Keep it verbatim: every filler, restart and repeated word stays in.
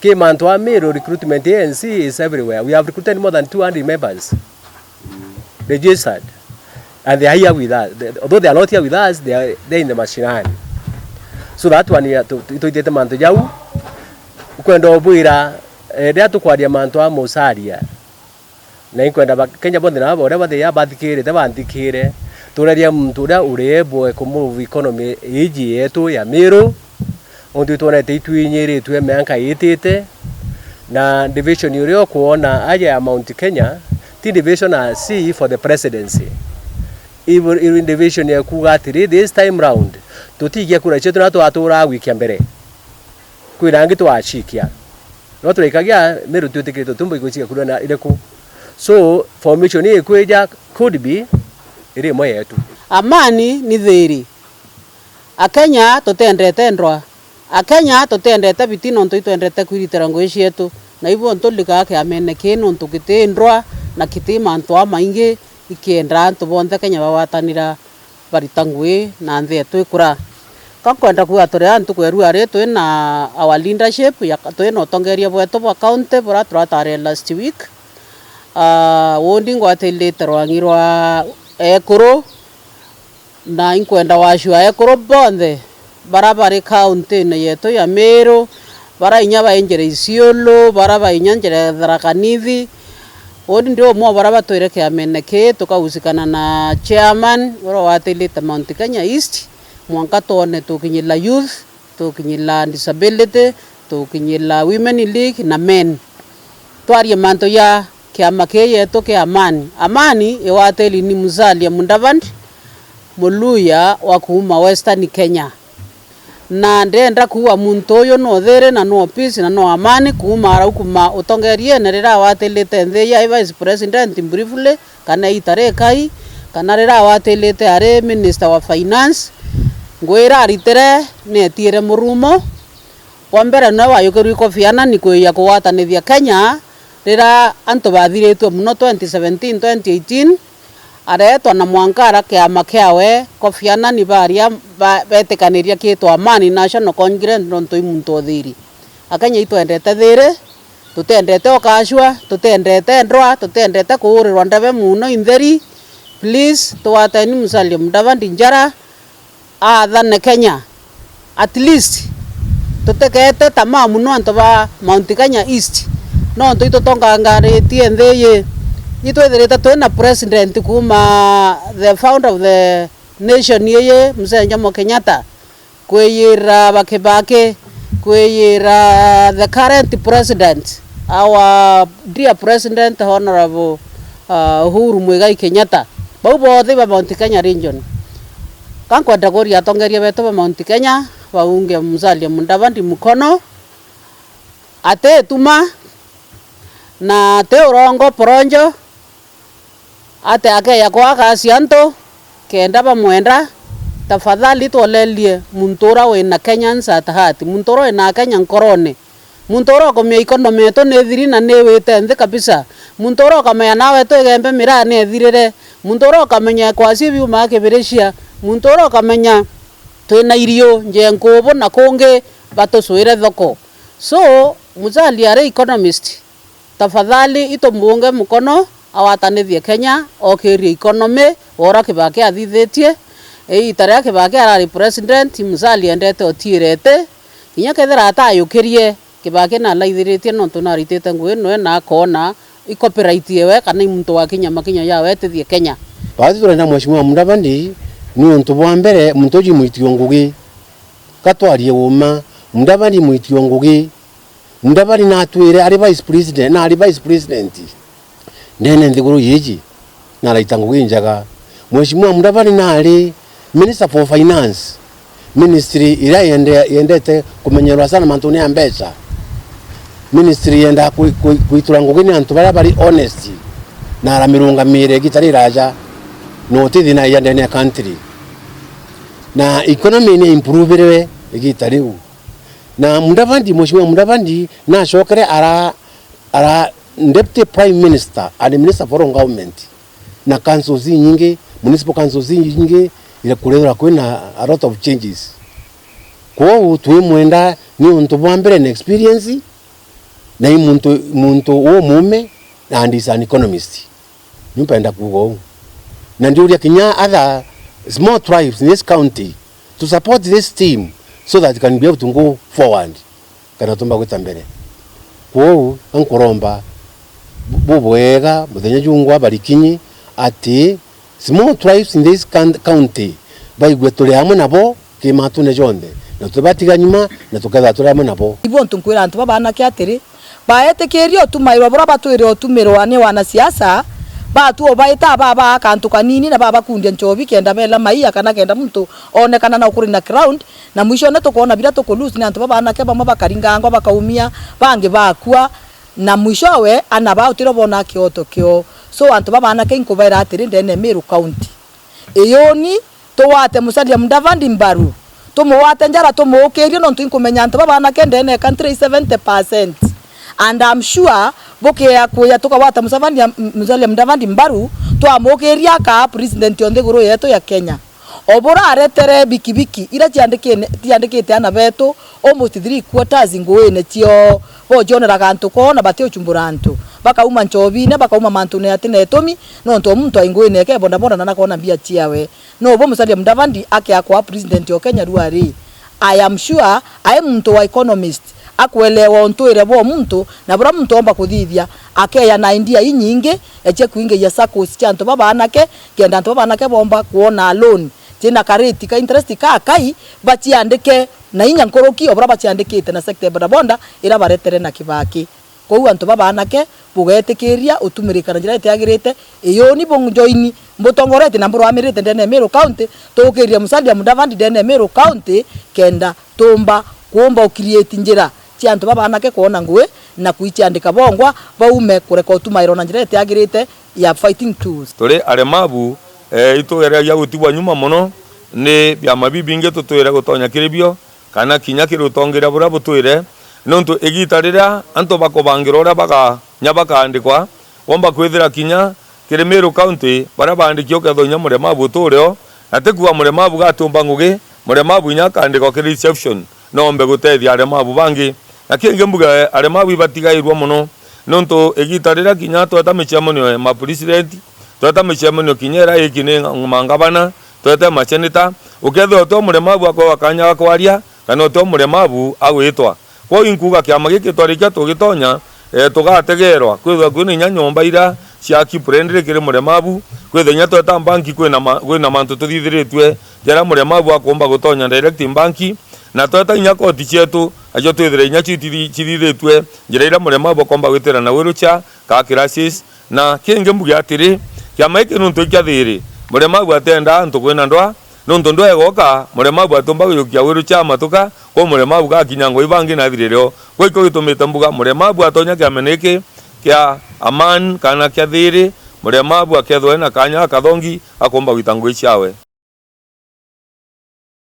Ki mantu a Meru, recruitment agency is everywhere. We have recruited more than two hundred members registered, and they are here with us. They, although they are not here with us, they are there in the mashinani. So that one, ya, tu- tu- itwitite mantu jau. Ukwenda ubwira, eh, riria tukwaria mantu a Musalia, na inkwenda ba Kenya bonthe na baria bathi ya bathikirite banthikire, tureria muntu uria uri able kumove economy iji yetu ya Meru, untu itwonete itwinyiritue mianka itite, na division uria ukwona aja ya Mount Kenya, ti division a C for the presidency. Ibu- ibu division ya kuuga atiri, this time round, tutigia kura cietu na twatura gwikia mbere. Kwina angi twacikia. No turaikagia Meru twitikiritwe tumbo igwicikia kura na iriku. So, formation ii ikwija could be iri imwe yetu. Amani ni thiri. Akenya tutiendete ndwa. Akenya tutiendete biti nontu itwendete kwiritira ngui cietu. Na ibu ntu ndikaa kiamene kii nontu giti ndwa na giti mantu amaingi ikienda antu bonthe Kenya bagwatanira barita ngui na nthi yetu ikura. Ka nkwenda kuuga turi aa ntuku ya rua ri, twi na our leadership, ya, twi na utongeria bwetu bwa county buria turataria last week. Ah, wundi ngwatirite rwangi rwa ekuru, na inkwenda washua ekuru bonthe baria bari county-ini yetu ya Meru, baria inya bainjire Isiolo, baria bainya njira ya Tharaka Nithi. Uuni ndi umwe o baria batwire kiamene kii, tukahusikana na chairman uria watilite Mount Kenya East, mwanka twone tukinyira youth, tukinyira disability, tukinyira women league na men. Twarie mantu ja kiama kii yetu kia Amani. Amani iwatiri ni Musalia Mudavadi, Muluya wa kuuma Western Kenya. Na ndenda kuuga muntu uyu no thiri na no peace na no amani kuuma araukuma utongeriene riria awatirite nthi ya Vice President briefly, kana iita rikai, kana riria awatirite ari Minister wa Finance. Ngui iraritire nietiire murumo. Bwa mbere niwe wayukirue Kofi Annan kwija kugwatanithia Kenya riria antu bathiritue mono twenty seventeen, twenty eighteen. Areetwa na mwanka ara kiama kiawe, Kofi Annan baria ba-, betikaniria kiitwa Amani National Congress nontu i muntu o thiri. Akenya itwendete thiri, tutendete ukashua, tutendete ndwa, tutendete kuurirwa ndebe muno intheri. Please, tugwateni Musalia Mudavadi njara, aathane Kenya. At least, tutikete tamaa mono antu ba Mount Kenya East, nontu itutongangaritie nthi iyi. Itwithirite twina president kuuma the founder of the nation iyi, Mzee Jomo Kenyatta, kwiyira ba Kibaki, kwiyira the current president, our dear president, Honorable, uh, Uhuru Muigai Kenyatta. Bau bonthe ba Mount Kenya region. Ka nkwenda kuria atongeria betu ba Mount Kenya baunge Musalia Mudavadi mukono, ati ituma na ati urongo poronjo, ati akeya kwaga cia antu kenda bamwenda. Tafadhali twolerie muntu uria wina Kenyans at heart, muntu uria wina Akenya nkorone. Muntu uria ukamenya economy yetu ni ithiri na ni iwite nthi kabisa. Muntu uria ukamenya nawe twigembe miraa ni ithirire. Muntu uria ukamenya ekwasi biumaa kibiricia. Muntu uria ukamenya twina irio njenkubu na kungi batucuire thoko. So, Musalia ari economist. Tafadhali itumbunge mukono awatanithie Kenya, okirie economy, wora Kibaki athithitie. Iita riria Kibaki arari president, Musalia endete otiirete. Kinya kethira atayukirie, Kibaki nalaithiritie nontu naritite ngui noe na akoona i copyright yewe kana i muntu wa kinya makinya yawe etithie Kenya. Bathi turenda Mheshimiwa Mudavadi niuntu bwa mbere muntu uju mwitio ngugi. Ka twarie uuma, Mudavadi mwitio ngugi. Mudavadi natwire ari vice president, na ari vice president ndene nthiguru yiji, na araita ngugi injega. Mheshimiwa Mudavadi nari Minister for Finance, ministry iria yende-, yendete kumenyerwa sana mantune ya mbeca. Ministry yendaa kwi-, kwi-, kwitura ngugi ni antu baria bari honest, na aramirungamire igita riraja, na uti thina ya ndene ya country. Na economy ni improvire igita riu. Na Mudavadi, Mheshimiwa Mudavadi, nacokere ara, ara Deputy Prime Minister and Minister for Foreign Government, na councils inyingi, municipal councils inyingi, ira kurethirwa kwina a lot of changes. Kwou twimwenda niuntu bwa mbere na experience, Na i muntu, muntu umume, and is an economist. Ni mpenda kuuga uu. Na ndiuria kinya other small tribes in this county to support this team so that it can be able to go forward, kana tumba gwita mbere. Kwou, nkuromba bu-, bubwega, muthenya jungwa barikinyi, ati small tribes in this coun-, county, baigue turi amwe nabo kimatune jonthe, na tutibatiga nyuma, na tukethira turi amwe nabo. Ibo ntu nkwira antu babanake atiri, baetikiria utumairwa bura batwire utumirwa ni wanasiasa, batu o baita baba kantu kanini na babakundia nchobi kenda bela maia kana kenda muntu onekana na ukuri na ground, na mwishone tukoona biria tukulose ni antu babanake bamwe bakaringangwa bakaumia, bangi bakua, na mwishowe ana bao tiro bona kioto kio. So antu babanake inkubaira atiri ndene Meru County. Iyuni, tugwate Musalia Mudavadi mbaru, tumuwate njara, tumuukirie, nontu inkumenya antu babanake ndene ya country i seventy percent. And I'm sure bukiea kuya tukagwata Museveni, Musalia Mudavadi mbaru, twamukiria akaa president o nthiguru yetu ya Kenya. O bura aretere bikibiki ira ciandikine-, ciandikite ana betu, almost three quarters nguine cio, bojonera gantu koo na batiuchumbura antu. Bakauma nchobine, bakauma mantune yati na itumi, nontu o muntu ai nguine eke bodaboda na nakona mbia ciawe. No bo Musalia Mudavadi akeakwa president o Kenya ruari. I am sure ai muntu wa economist, akwelewa untwire bwa muntu, na bura muntu omba kuthithia, akeya na idea inyingi, eche kuingiria saccos cia antu babanake, kenda antu babanake bomba kwona loan, cina karate ka interest kakai, baciandike na inya nkuruki o bura baciandikite na sector ya bodaboda ira baretere na Kibaki. Kwou antu babanake, bugetikiria utumirika na njira itiagirite, iyuni bunjoini, mbutongoretie na mburwamirite ndene ya Meru County, tuukirie Musalia Mudavadi ndene ya Meru County, kenda tumba kuumba u create njira cia antu babanake kwona ngui na kuiciandika bongwa, baume kureka utumairwa na njira itiagirite ya fighting tools. Turi aremavu, eh, itugeragia gutigwa nyuma mono ni biama bibingi tutwire gutonya kiri bio, kana kinya kiri utongeria buria butwire, niuntu igita riria antu bakubangirwa uria baga-, nya bakaandikwa, womba kwithira kinya kiri Meru County, baria baandiki ukethwa inya muremavu uture o, na ti kuuga muremavu gatiumba ngugi, muremavu inya akaandikwa kiri reception, no ombe gutethia aremavu bangi. Na kingi mbuge aremavu ibatigairua mono, niuntu igita riria kinya tweta micemanio ya mapresident, tweta micemanio kinya iria iki ni mangavana, twete maceneta, ukethirwa uti o muremavu akoa kanya ga kwaria, kana uti o muremavu agwitwa. Kwou inkuuga kiama giki twarikia tugitonya, eh, tugategeerwa, kwithirwa kwina inya nyomba iria cia keep friendly kiri muremavu, kwithirwa inya tweta mbanki kwina ma-, kwina mantu tuthithiritue jaria muremavu akumba gutonya direct mbanki, na tweta inya koti cietu, acio twithire inya citithi-, cithithitue njira iria muremavu akomba gwitira na wheelchair, ka crutches. Na kingi mbuge atiri, kiama giki niuntu ikia thiri, muremavu atiendaa antu kwina ndwaa, niuntu ndwaa igoka, muremavu atiumba gujukia wheelchair amatuka, kwou muremavu gakinya ngoi bangi na athirire o. Kwou ikio gitumite mbuga muremavu atonya kiamene giki kia Aman kana kia thiri, muremavu akethwa ena kanya gakathongi akomba gwita ngui ciawe.